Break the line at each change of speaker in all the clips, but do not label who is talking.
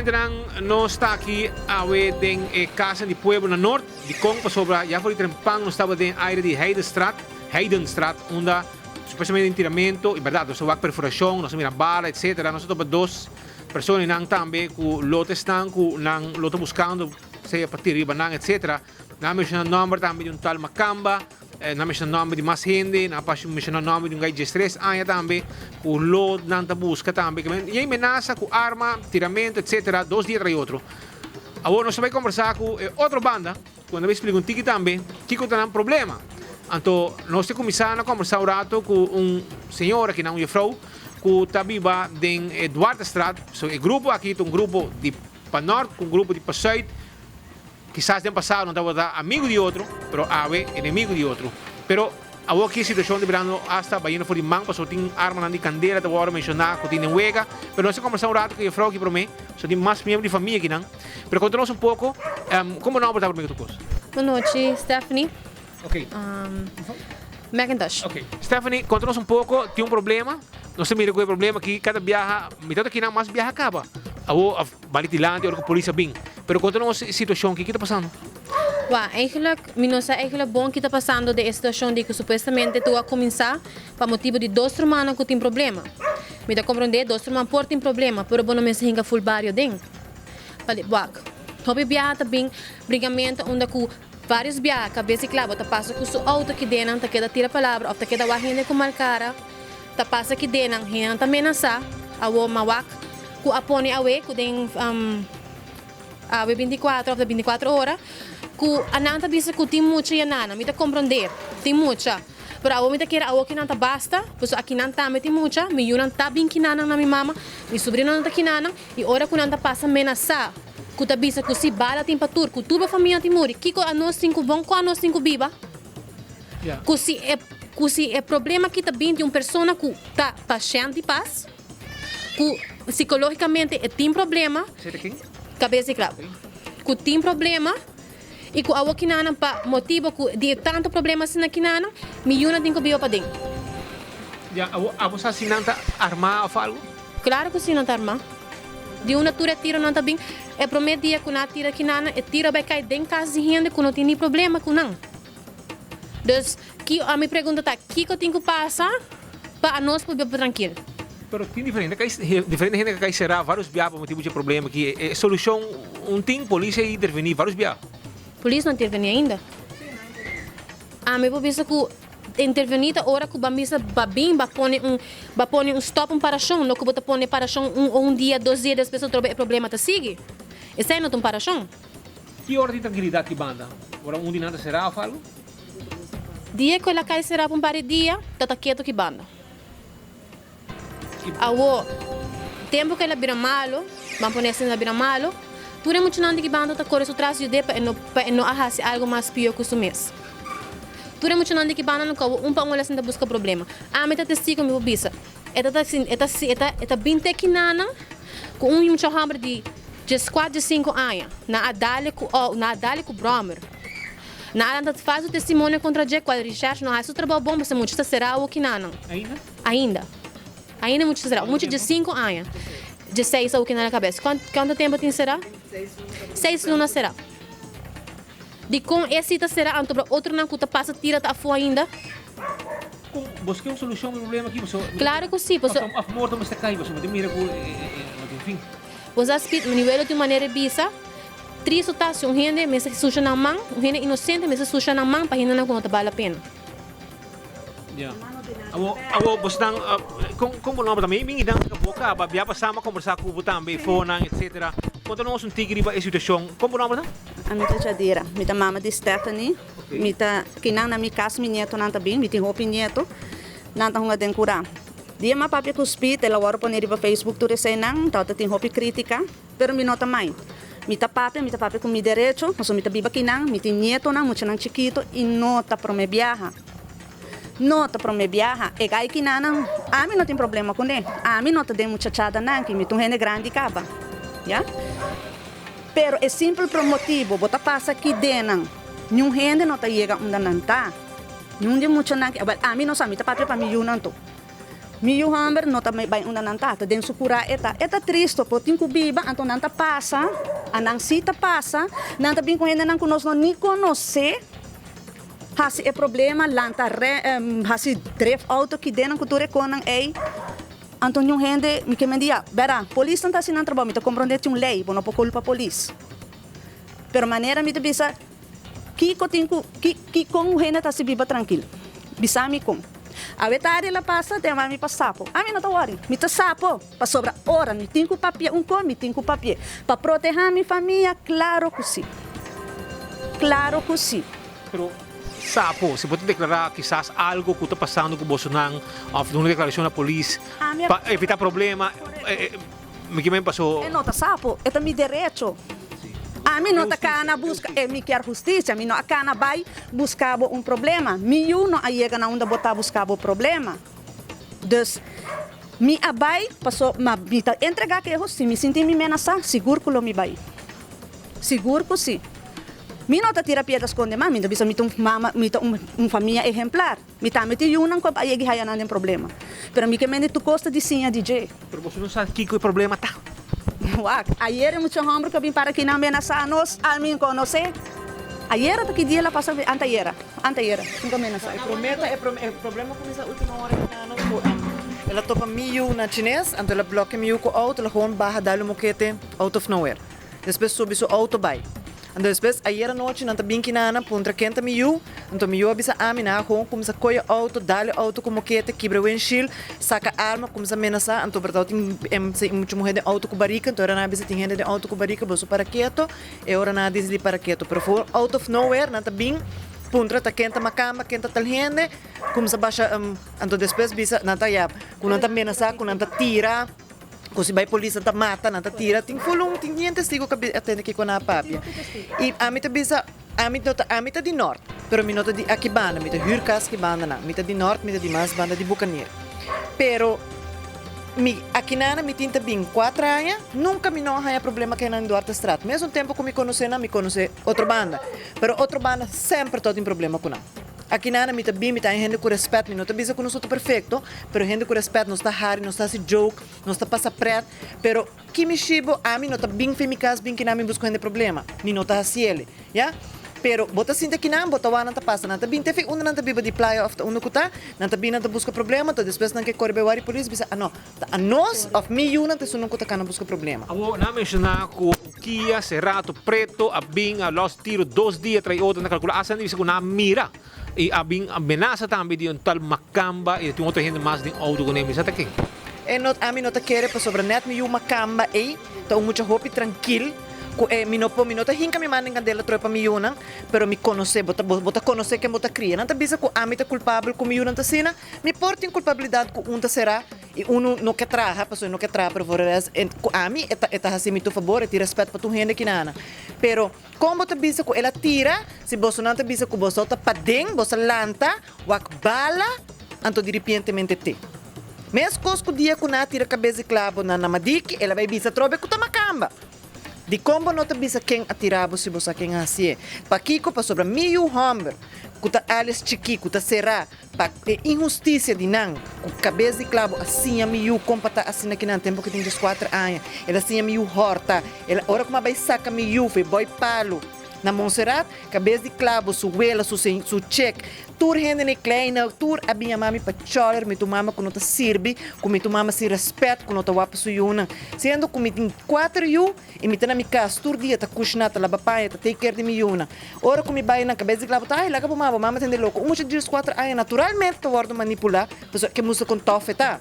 Televidentenan, nos ta aki awe den e Casa di Pueblo na Noord. Dikon? Pasobra ya for di trempan nos tabata den aire di Heidestraat, Heidenstraat, unda supuestamente den tiramento, y berdad nos a wak perforacion, nos a mira bala, etcetera. Nos a topa dos personanan tambe cu lo ta esnan cu nan lo ta buscando, sea pa tira riba nan, etcetera. Nan a menciona nomber tambe di un tal Macamba. Nan a menciona nomber di mas hende, nan a menciona nomber di un guy diestres aña tambe cu lo nan ta busca tambe. Y hay menasa cu arma, tiramento, etcetera, dos dia tras otro. Awor nos ta bay conversa cu e otro banda cu nan ta bay splica un tiki tambe kico ta nan problema. Anto nos ta cuminsa na conversa un rato cu un señora aki nan, un juffrouw cu ta biba den e Duartestraat. So e grupo aki ta un grupo di pa nort cu un grupo di pa zuid. Kisas den pasado nan tabata amigu di otro, pero awe enemigu di otro. Pero awor ki e situacion ta birando hasta bayendo for di man pasobra tin armanan di candela ta worde menciona cu tin den wega. Pero nos a conversa un rato cu e juffrouw aki prome, so tin mas miembro di famia akinan. Pero conta nos un poco, como nomber ta prome cu tur cos?
Bon nochi, Stephanie.
Ok.
Macintosh.
Ok. Stephanie, conta nos un poco, tin un problema? Nos ta mira cu e problema aki cada biaha, mi ta kinan mas biaha caba. Awor of bali dilanti ora cu polis a bin. Pero conta nos e situacion aki, ki ta pasando?
Wa, eigenlijk, mi no sa eigenlijk bon ki ta pasando den e situacion di cu supuestamente tur a cuminsa pa motibo di dos rumannan cu tin problema. Mi ta comprende, dos ruman por tin problema, pero bo no mester hinca full bario den. Pali, wak, hopi biaha ta bin brigamento unda cu Varios biaha cabes di clabo ta pasa cu su auto ki denan ta keda tira palabra of ta keda wak hende cu mal cara ta pasa ki denan hendenan ta menasa awo ma wak cu a pone awe cu den awe binticuatro of ta binticuatro ora cu anan ta bisa cu tin mucha yanana mi ta comprende tin mucha pero awo mi ta kere awo kinan ta basta pasobra akinan tambe tin mucha mi yunan ta bin kinanan na mi mama mi sobrinonan ta kinanan y ora cu nan ta pasa menasa. Ku ta bisa ku si bala tin pa tur, ku tur bo famia tin muri, kiko anos tin ku bon, ku anos tin ku biba? Ku si e ku si e problema aki ta bin di un persona ku ta pashènt di pas, ku sikológikamente e tin problema, kabes di klap, ku tin problema i ku awor kinanan pa motibo ku di e tantu problema asina kinanan, mi yunan tin ku biba paden.
Ya, abo abo sa si nan ta armá òf algu?
Claro cu si nan ta arma. Di unda tur e tironan ta bin? E prome dia cu nan a tira kinanan, e tiro a bay cay den cas di hende cu no tin ni problema cu nan. Dus, ki, mi pregunta ta, kico tin cu pasa pa anos por biba trankil?
Pero tin diferente cay, diferente hende ca cay cera varios bia pa motibo dje problema aki. E solucion un tin, polis a interveni varios bia.
Polis no a interveni ainda. Ami por bisa cu Intervení ta ora ku bo a misa ba bin ba pone un ba pone un stòp un parashon no ku bo ta pone parashon un un dia dos dia despues otrobe e problema ta sigui esei no ta un parashon.
Ki ora tin trankilidat ki banda? Ora un di nan ta será òf algu?
Dia ku el a kai será pa un par di dia ta ta ketu ki banda. Awor, tempu ku el a bira malu, ban pone asina el a bira malu, tur e muchanan di ki banda ta kore su tras yud'é pa e no pa e no a hasi algu mas pió ku su mes. Tur e muchanan di ki banda no kaba un pa un el a sinta buska problema. Ami ta testigu, mi por bisa, e ta ta e ta e ta e ta bin te kinanan ku un mucha hòmber di dieskuater, diesinku aña nan a dal ku nan a dal ku bròmer. Nan a lanta falsu testimonio kontra dje, kual rishèrsh no hasi su trabou bon pasobra mucha ta será awor kinanan.
Ainda?
Ainda. Ainda mucha será. Mucha dje sinku aña. Dje seis awo kina na kabes. Kuantu tempu tin será? Seis luna será. Dikon e si ta será anto bra otronan ku ta pasa tira ta afó ainda?
Kon boso ke un solushon pa e problema aki? Boso
Klaro ku si, paso.
Of morto mester kai boso mester mira ku e no tin fin.
Boso a spit, mi welo tin un manera di bisa, tristu ta si un hende mester susha nan man, un hende inosente mester susha nan man pa hendenan ku no ta bal la pena.
Ya. Awo, awo bosnan, kon, kon bo nomber tambe? Mi mi dan bo kaba, bia pasá mi a kombersá ku bo tambe, fonan, etsetera. Konta nos un tiki riba e situashon. Kon bo nomber ta?
Ami ta Jadira. Mi ta mama di Stephanie. Mi ta kinan na mi kas mi nietonan ta bin. Mi tin hopi nieto. Nan ta hunga den kurá. Dia mi a papia ku Speed, el a wòrdu pone riba Facebook tur eseinan. Tabata tin hopi krítika. Pero mi no ta mai. Mi ta papia, mi ta papia ku mi derecho, pasobra mi ta biba akinan, mi tin nietonan, muchanan chikito i no ta prome biaha. No ta prome biaha. E gai kinanan, ami no tin problema kuné. Ami no ta den muchachadanan aki, mi ta un hende grandi kaba. Ya. Pero e simpel pro motibo bo ta pasa aki den nan, niun hende no ta yega unda nan ta. Niun di e muchanan aki, awel ami no sa, mi ta papia pa mi yunan tur. Mi yu hòmber no ta bai unda nan ta, ta den su kurá e ta. E ta tristo, por tin ku biba, anto nan ta pasa, a nan sí ta pasa, nan ta bin ku hendenan ku nos no ni konosé, hasi e problema, lanta re, hasi dref outo kidenan ku tur e konan ei. Anto niun hende, mi ke men di ya, bèra, polisnan ta hasi nan trabou, mi ta komprondé tin un lei, bo no por kulpa polis. Pero manera mi ta bisa, Kiko tin ku, ki, ki kon un hende ta hasi biba trankil? Bisa mi kon. Awe tardi el a pasa, te a mi pa sapo. Ami no ta wòri, mi ta sapo, pasobra ora mi tin ku papia un kon, mi tin ku papi'é. Pa protehá mi famia, klaro ku sí. Klaro ku sí.
Pero sapo, si bo ta deklará kisas algo ku ta pasando ku bosonan òf duna un deklarashon na polis pa evitá problema, Mi ke men paso.
E no ta sapo, e ta mi derecho. Ami no ta kana buska, e mi kier hustisia, mi no a kana bai buska bo un problema. Mi yu no a yega na unda bo ta buska bo problema. Dus, mi a bai paso, ma mi ta entrega keho, si mi sinti mi menasá, sigur ku lo mi bai. Sigur ku si. Mi no ta tira piedra skonde mas, mi ta bisa mi ta un mama, mi ta un famia ehemplar. Mi tambe tin yunan ku a yega i haya nan den problema. Pero mi ke mende tur kos ta di siña di dje.
Pero boso no sa kiko e problema ta.
Wak, ayer e mucha homber ku a bin para aki nan menasá nos, ami konosé. Ayera ta ki dia el a pasa antayera, antayera, nunka menasá.
E promé ta e problema kuminsá último ora ki nan ku el a topa mi yu na chines, anto el a blòkia mi yu ku outo, el a gewoon baha dal un mokete out of nowhere. Despues subi su outo bai. Anto despues ayer anochi nan ta bin kinana puntra ken ta mi yu, anto mi yu a bisa ami nan a gewoon kumsa koye outo, dal e outo ku mokete, kibra windshield, saka arma, kumsa menasa, anto por tin mucha muher den outo ku barika, anto ora nan a bisa tin hende den outo ku barika boso para keto, e ora nan a disidi para keto, pero for out of nowhere nan ta bin puntra ta ken ta makamba, ken ta tal hende, kumsa basha anto despues bisa nan ta ya ku nan ta menasa ku nan ta tira. Ku si bai polis nan ta mata, nan ta tira, tin fulun, tin yen testigo ku a tende kiko nan a papia. I ami ta bisa, ami no ta, ami ta di nort, pero mi no ta di aki banda, mi ta hür kas aki banda nan. Mi ta di nort, mi ta di mas banda di Bucanier. Pero mi akinana mi tin ta bin kuater aña, nunka mi no a haña problema ku nan Duartestraat. Mesun tempu ku mi konosé nan, mi konosé otro banda. Pero otro banda semper tabata tin problema ku nan. Aki nana mi ta bin, mi ta haña hende ku rèspèt. Mi no ta bisa ku nos no ta perfekto, pero hende ku rèspèt, nos ta hari, nos ta hasi joke, nos ta pasa prèt. Pero ki mi shibo, ami no ta bin fen mi kas bin kinan mi buska hende problema. Mi no ta hasiel, ya. Pero bo ta sinti akinan, bo ta wak nan ta pasa. Nan ta bin te fin unda nan ta biba di playa òf ta unda ku ta, nan ta bin nan ta buska problema, to despues nan ke kore bai wak di polis bisa, ah no, ta anos òf mi yunan ta esunnan ku ta kana buska problema.
Awor nan a menshoná ku Kia Cerato Preto a bin a los tiro dos dia tras otro, nan a calcula hasta nan di bisa cu nan a mira y a bin a menasa tambe di un tal Macamba y tin otro hende mas den auto cu nan, mi sa ta ken.
E no, ami no ta kere pasobra net mi yu Macamba ey ta un mucha hopi trankil cu e mi no por mi no ta hinca mi man den candela troe pa mi yunan pero mi conoce bo ta bo ta conoce ken bo ta cria nan ta bisa cu ami ta culpabel cu mi yunan ta asina mi por tin culpabilidad cu un ta cera I unu no ke traha, pasobra e no ke traha, pero for res ku ami e ta e ta hasi mi tur fabor, e tin rèspèt pa tur hende kinana. Pero kon bo ta bisa ku el a tira, si bosonan ta bisa ku boso ta paden, boso a lanta, wak bala, anto diripientemente te. Meskos ku dia ku nan a tira kabes di klabo na na Madiki, el a bai bisa atrobe ku ta makamba. Dikon bo no ta bisa ken a tira bo si bo sa ken a hasié? Pakiko? Pasobra mi yu hòmber, ku ta alias chikí, ku ta será, Pa e inhustisia di nan, ku kabes di klabo a siña mi yu kon pa ta asina ki nan tempu ku tin dieskuater aña. El a siña mi yu hòrta. El a ora ku mi a bai saka mi yu for e bòi palu na Montserrat, kabes di klabo, su wela, su su chek, tur hende na e kleina, tur a bin yama mi pa chòler, mi tu mama ku no ta sirbi, ku mi tu mama sin rèspèt, ku no ta wak pa su yunan. Siendo ku mi tin kuater yu. I mi ta na mi kas tur dia ta kushná, ta laba paña, ta take care di mi yunan. Ora ku mi bai nan kabes di kla bo ta, ay laga bo mama, bo mama ta hende loko. Un mucha di dieskuater aña naturalmente ta wòrdu manipulá pasobra ke mustra kon tòf e ta.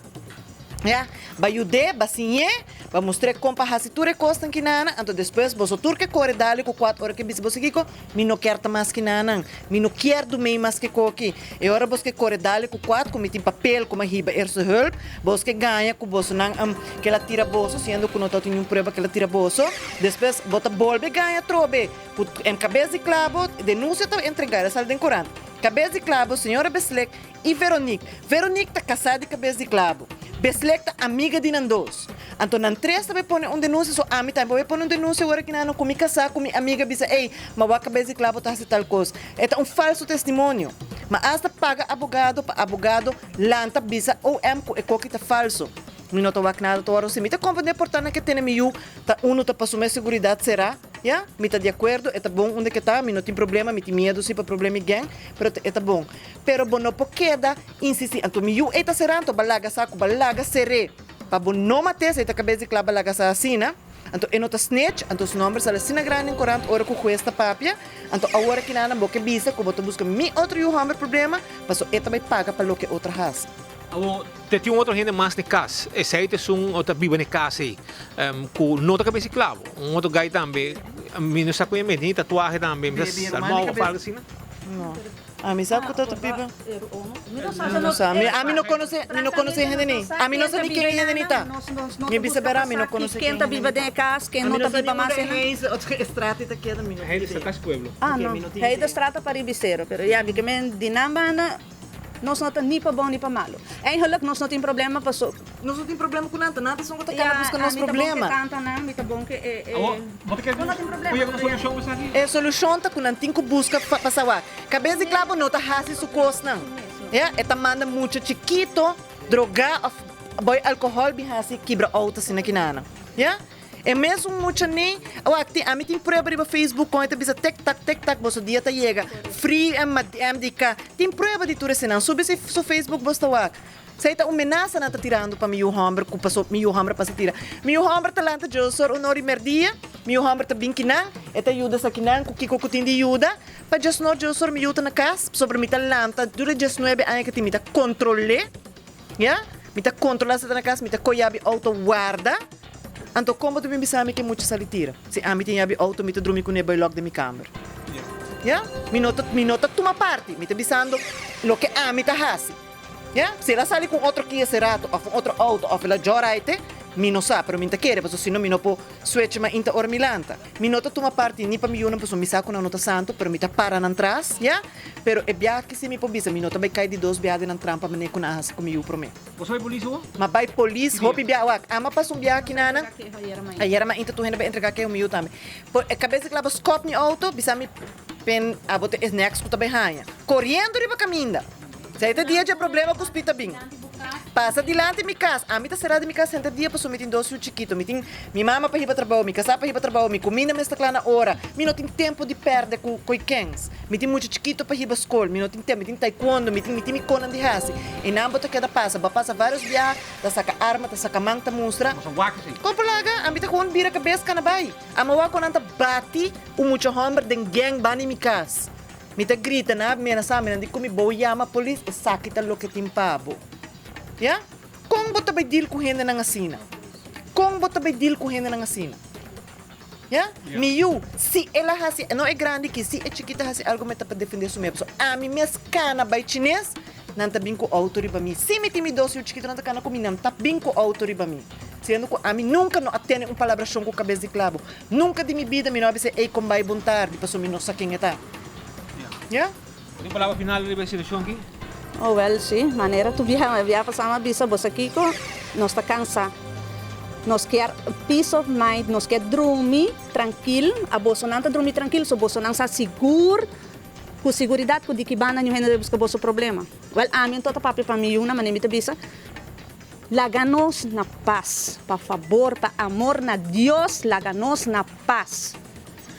Ya, ba yud'é, ba siñ'é, ba mustr'é kon pa hasi tur e kosnan ki nana, anto despues boso tur ke kore dale ku kuat ora ke bisa boso kiko, mi no kier ta mas ki nanan, mi no kier dumei mas ke koki. E ora bos ke kore dale ku kuat ku mi tin papel ku mi a hiba eerste hulp, bos ke gaña ku bosonan kel a tira boso, siendo ku no tabatin niun prueba kel a tira boso. Despues bo ta bolbe gaña atrobe ku en kabes di klabo, denunsia ta entregá, el a sali den korant. Kabes di klabo, señora Beslek i Veronique. Veronique ta kasá di kabes di klabo. Beslek ta amiga di nan dos. Anto nan tres ta bai pone un denunsia, so ami tambe bai pone un denunsia ora ki nan no ku mi kasá ku mi amiga bisa ey, ma wak kabes di klabo ta hasi tal kos. E ta un falso testimonio. Ma asta paga abogado pa abogado lanta bisa OM ku e koki ta falso. Mi no ta wak nada ta wòrdu si. Mi ta komprendé por ta nan ke tene mi yu ta unu ta pa su mes seguridat será, ya. Mi ta di akuerdo, e ta bon unda ke ta, mi no tin problema, mi tin miedu si pa problema i gèng, pero e ta bon. Pero bo no por keda insistí, anto mi yu ei ta será, anto bo a laga sa ku bo a laga ser'é pa bo no mat'é, si e ta kabes di kla bo a laga sa asina. Anto e no ta snitch, anto su nomber sali asina grandi den korant ora ku hues ta papia. Anto awor aki nan bo ke bisa ku bo ta buska mi otro yu homber problema, paso e ta bai paga pa loke otro hasi.
Awor, te tin un otro hende mas n'e kas, esei ta esun ku ta biba n'e kas ei, ku no ta kabes di klabo. Un otro gai tambe, mi no sa ku e mes, tin tatuahe tambe, mi sa salmou òf algu asina.
No. Ami sa ku ta ta biba. Mi no sa. Ami no konosé, mi no konosé hende ni. Ami no sa ni ken e hende ni ta. Mi bisa bera mi no konosé ken
ta biba den e kas, ken no ta biba mas einan.
Heidestraat ta pueblo.
Ah no, Heidestraat ta pa Ribisero, pero ya mi ke men di nan banda nos no ta ni pa bon ni pa malo. Eigenlijk nos no tin problema paso.
Nos no tin problema ku nan, ta nan ta esun ku ta kana buska nos problema.
Ya, ami ta bon ke tanta nan, mi ta bon ke e.
Awor, bo ta kere
ku
ku yega un solushon pa esaki?
E solushon ta ku nan tin ku buska pa sa wak. Kabes di klabo no ta hasi su kosnan. Ya, e ta manda mucha chikito drogá òf boi alkohòl bin hasi kibra outo asina kinana. Ya. E mesun mucha ni, wak tin, ami tin prueba riba Facebook kon e ta bisa tek tak tek tak boso dia ta yega. Free MDK. Tin prueba di tur esenan. Subi su Facebook bos ta wak. Esei ta un menasa nan ta tirando pa mi yu hòmber ku paso mi yu hòmber a pasa tira. Mi yu hòmber ta lanta djosor un ora i merdia, mi yu hòmber ta bin kinan, e ta yuda esakinan ku kiko ku tin di yuda. Pa djesnor djosor mi yu ta na kas, pasobra mi ta lanta dura djesnuebe aña ku tin mi ta kontrol'é, ya, mi ta kontrolá si e ta na kas, mi ta koyá bi outo warda. Anto kon bo ta bin bisa mi ke mucha sali tira? Si ami tin yabi outo mi ta drumi kuné bai lòk den mi kamber. Ya, mi no ta mi no ta tuma parti, mi ta bisando loke ami ta hasi. Ya, si el a sali ku un otro kia serato òf un otro outo òf el a jòraite, mi no sa, pero mi ta kere, pasobra si no mi no por switch mainta ora mi lanta. Mi no ta tuma parti ni pa mi yunan pasobra mi sa ku nan no ta santu, pero mi ta para nan tras, ya. Pero e biaha aki si mi por bisa, mi no ta bai kai di dos biaha den nan trampa manera ku nan a hasi ku mi yu promé.
Bo sa bai polis awo?
Ma bai polis hopi biaha wak. Ama pasa un biaha kinanan. Ayera mainta tur hende bai entrega keho mi yu tambe. Por e kabes di klaba skòp mi outo, bisa mi pen abo ta e next ku ta bai haña. Koriendo riba kaminda. Sa e ta dia dje problema ku spit ta bin. Pasa dilanti mi kas. Ami ta sera di mi kas henter dia pasobra mi tin dos yu chikito. Mi tin mi mama pa hiba trabou, mi kasá pa hiba trabou, mi kuminda mester kla na ora. Mi no tin tempu di pèrdè ku koikens. Mi tin mucha chikito pa hiba skol. Mi no tin tempu. Mi tin taekwondo, mi tin mi tin mi konan di hasi. I nan bo ta keda pasa. Bo a pasa vários biaha, ta saka arma, ta saka man, ta mustra.
Bo sa wak esei.
Kon por laga? Ami ta gewoon bira kabes kana bai. Ami a wak kon nan ta bati un mucha hòmber den gèng banda di mi kas. Mi ta grita, nan a menasá mi, nan di ku mi bo yama polis, esaki ta loke tin pa bo. Ya? Kon bo ta bai deal ku hendenan asina? Kon bo ta bai deal ku hendenan asina? Ya? Mi yu, si el a hasi, no e grandi aki, si e chikito a hasi algu mi ta pa defendé su mes, pasobra ami mes kana bai chines, nan ta bin ku outo riba mi. Si mi tin mi dos yu chikito nan ta kana ku mi, nan ta bin ku outo riba mi. Siendo ku ami nunka no a tene un palabrashon ku kabes di klabo. Nunka di mi bida mi no a bisa ey kon bai bon tardi pasobra mi no sa ken e ta. Ya?
Bo tin palabra final riba e situashon aki?
Oh wel si, manera tu biaha biaha pasá mi a bisa bo sa kiko, nos ta kansa. Nos kier peace of mind, nos kier drumi trankil, a bosonan ta drumi trankil, so bosonan sa sigur ku siguridat ku di ki banda niun hende ta buska boso problema. Wel ami anto ta papia pa mi yunan, manera mi ta bisa, Laga nos na pas, pa fabor, pa amor na Dios, laga nos na pas.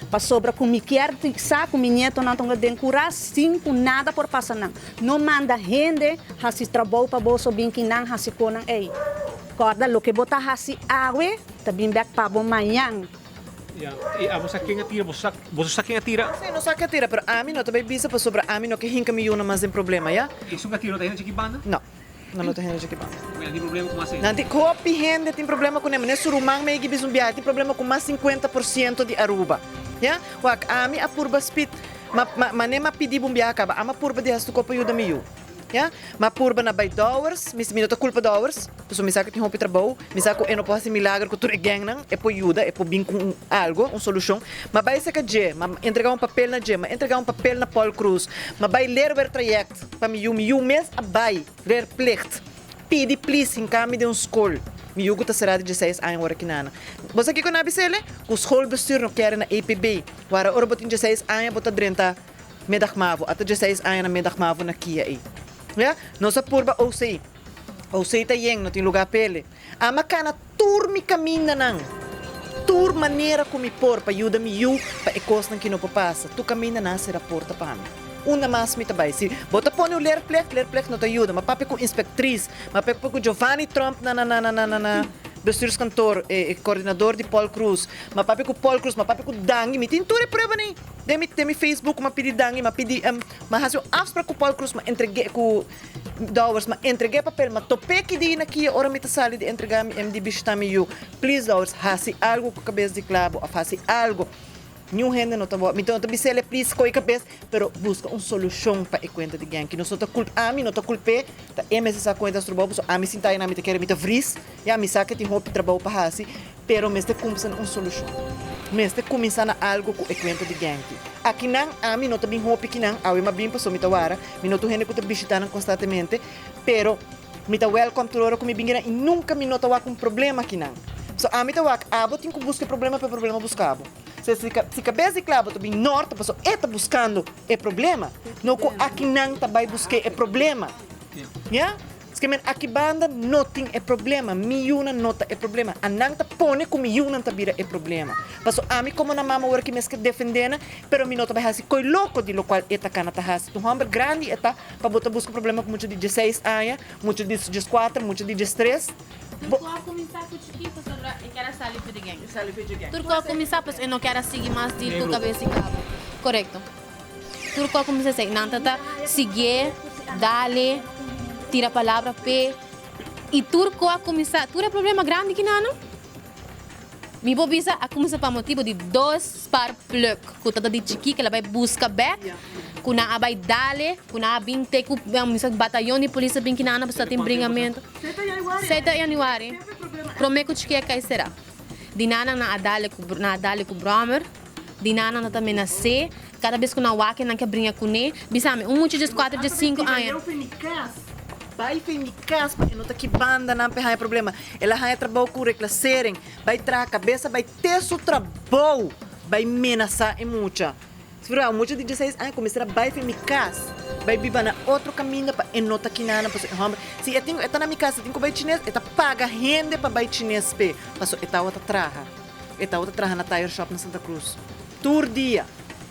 Pasobra ku mi kier sa ku mi nietonan ta den kura sin ku nada por pasa nan. No manda hende hasi trabou pa boso bin ki nan hasi konan ei. Kòrda loke bo ta hasi awe ta bin bèk pa bo mañan.
Ya, i abo sa ken a tira? Boso sa, boso sa ken a tira?
Sí, nos sa ken a tira, pero ami no ta bai bisa pasobra ami no ke hinka mi yunan mas den problema, ya.
Esun ku a tira no ta hende chiki banda?
No. Nan no ta hende dje ki banda.
Nan tin problema ku mas hende.
Nan tin hopi hende tin problema ku ne. Mane su ruman mei gibis un biahe tin problema ku mas 50% di Aruba. Ya? Wak, ami a purba spit ma ma mane m'a pidi bo un biaha kaba. Ami a purba di hasi tur kos pa yuda mi yu. Ya? M'a purba na bai Dowers. Mi mi no ta kulpa Dowers, pasobra mi sa ku tin hopi trabou. Mi sa ku e no por hasi milager ku tur e gengnan. E por yuda, e por bin ku un algo, un solushon. M'a bai seka dje, m'a entrega un papel na dje, m'a entrega un papel na Paul Croes, m'a bai leerwerktraject. Pa mi yu, mi yu mes a bai leerplicht pidi please hinka mi den un skol. Mi yu ku ta sera di dieseis aña ora kinana. Bo sa kiko nan a bis'ele? Ku schoolbestuur no kere na EPB. Wara ora bo tin dieseis aña bo ta drenta. Middag mavo, ata dieseis aña na middag mavo na kia ei. Ya, nos a purba OC. OC ta yen, no tin lugá p'ele. Ama kana tur mi kamindanan, tur manera ku mi por pa yuda mi yu pa e kosnan ki no por pasa. Tur kaminda nan a sera porta pa mi. Unda mas mi ta bai? Si bo ta pone un leerplicht, leerplicht no ta yuda. M'a papia ku inspektris, m'a papia ku Giovanni Tromp na na na na na bestuurskantoor, e koordinador di Paul Croes. M'a papia ku Paul Croes, m'a papia ku Dangui. Mi tin tur e pruebanan den mi den mi Facebook. M'a pidi Dangui, m'a pidi, m'a hasi un afsprak ku Paul Croes, m'a entreg'é ku. Dowers, ma entreg'é papel, ma top'é ki di na kia ora mi ta sali di entregá mi em di bishitá mi yu. Please Dowers, hasi algu ku kabes di klabo òf hasi algu. Niun hende no ta bo. Mi no ta bis'el please ko'i kabes, pero buska un solushon pa e kuenta di Genki. Nos no ta kulp ami no ta kulp'é, ta e mester sa kuenta su trabou, pasobra ami sinta ayina mi ta kere mi ta vris. Ya, mi sa ke tin hopi trabou pa hasi, pero mester kumsa na un solushon. Mester kuminsá na algu ku e kuenta di Genki. Akinan ami no ta bin hopi kinan, awe m'a bin pasobra mi ta wara, mi no ta un hende ku ta bishitá nan konstantemente, pero mi ta wèlkòm tur ora ku mi bin kinan i nunka mi no ta wak un problema kinan. So ami ta wak, abo tin ku buska e problema pa e problema buska bo. So si si kabes di klabo ta bin nòrt pasobra e ta buskando e problema, no ku akinan ta bai busk'é e problema. Ya? Ske men aki banda no tin e problema, mi yunan no ta e problema. Anan ta pone ku mi yunan ta bira e problema. Paso ami komo nan mama ora ki mes ke defende nan, pero mi no ta bai hasi koi loko di lokual e ta kana ta hasi. Un hòmber grandi e ta pa bo ta buska problema ku mucha di dieseis aña, mucha di dieskuater, mucha di diestres.
Tur ku a kuminsá ku chikí pasobra e kier a sali for di gang. Tur ku a kuminsá pasobra e no kier a sigui mas deal ku kabes di kabo. Korekto. Tur kos ku mi sa esei, nan ta ta siguié, dale, tira palabra p'e. I tur kos a kuminsá, tur e problema grandi ki nan, mi por bisa a kuminsá pa motibu di dos par pluk ku ta ta di chikí ku el a bai buska bèk, ku nan a bai dale, ku nan a bin te ku mi sa batayon di polis a bin ki nan pasobra tin bringamentu. Sete yanuari, promé ku chikí a kai será. Di nan nan a dale ku nan a dale ku bròmer. Di nan nan ta menas'é, kada bes ku nan wak e nan ke bringa kuné. Bisa mi, un mucha djes kuater, djes sinku aña.
Leu fe mi kas, bai fe mi kas pa e no ta ki banda nan p'e haña problema. El a haña trabou ku reclassering, bai traha kabesa, bai te su trabou, bai menasá e mucha. Sfra, un mucha di dieseis aña ku mester a bai fe mi kas, bai biba na otro kaminda pa e no ta ki nan, pasobra e hòmber, si e tin, e ta na mi kas, e tin ku bai chines, e ta paga hende pa bai chines p'e, pasobra e tabata traha. E tabata traha na tire shop na Santa Cruz. Tur dia.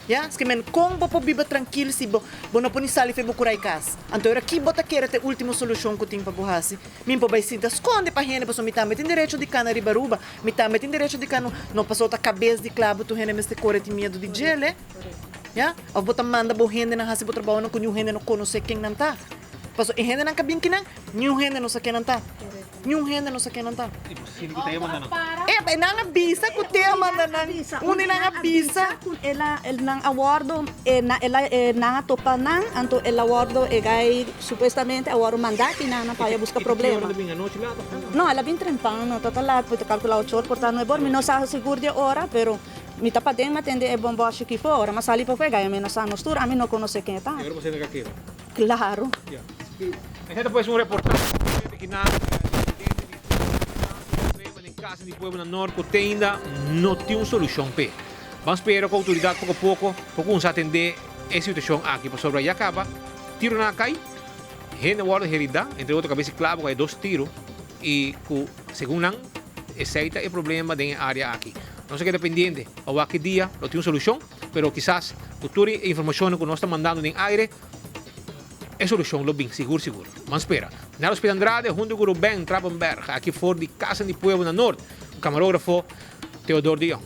Ya, ske men kon bo por biba trankil si bo bo no por ni sali fe bo kurai kas? Anto ora ki bo ta kere ta e ultimo solushon ku tin pa bo hasi? Mi por bai sinta skonde pa hende pasobra mi tambe tin derecho di kana riba Aruba. Mi tambe tin derecho di kana no pasobra ta kabes di klabu tur hende mester kore tin miedu di djele. Ya, of bo ta manda bo hendenan hasi bo trabounan ku niun hende no konosé ken nan ta. Pasobra e hendenan ka bin kinan, niun hende no sa ken nan ta. Niun hende no sa ken nan ta.
I bo sinti ku te manda nan.
E nan a bisa ku te a manda nan. Unda nan a bisa?
Ku el a nan a wòrdu e na el a e nan a topa nan anto el a wòrdu e gai supuestamente a wòrdu mandá ki nan nan pa bai a buska problema. No el a bin trempan no ta ta lat bo ta kalkulá ocho or por ta nuebe or mi no sa sigur di e ora pero mi ta paden mi a tende e bòmbòshi ki for ora mi a sali pafó e gai a menasá nos tur ami no konosé ken e ta. Claro.
Esei ta pues un reportahe di kinan presidente di Pueblo den Casa di Pueblo na Noord cu te ainda no tin un solucion p'e. Ban spera cu autoridad poco poco por cuminsa atende e situacion aki pasobra ya caba tironan a cay, hende a wordo herida, entre otro cabes di clavo cu hay dos tiro y cu segun nan esey ta e problema den e area aki. Nos a keda pendiente pa wak ki dia lo tin un solucion. Pero kisas ku tur e informashonnan ku nos ta mandando den aire, e solushon lo bin sigur sigur. Ban spera. Naro Speed Andrade huntu ku Ruben Trapenberg aki for di Casa di Pueblo na Noord, ku kamarógrafo Theodor de Jong.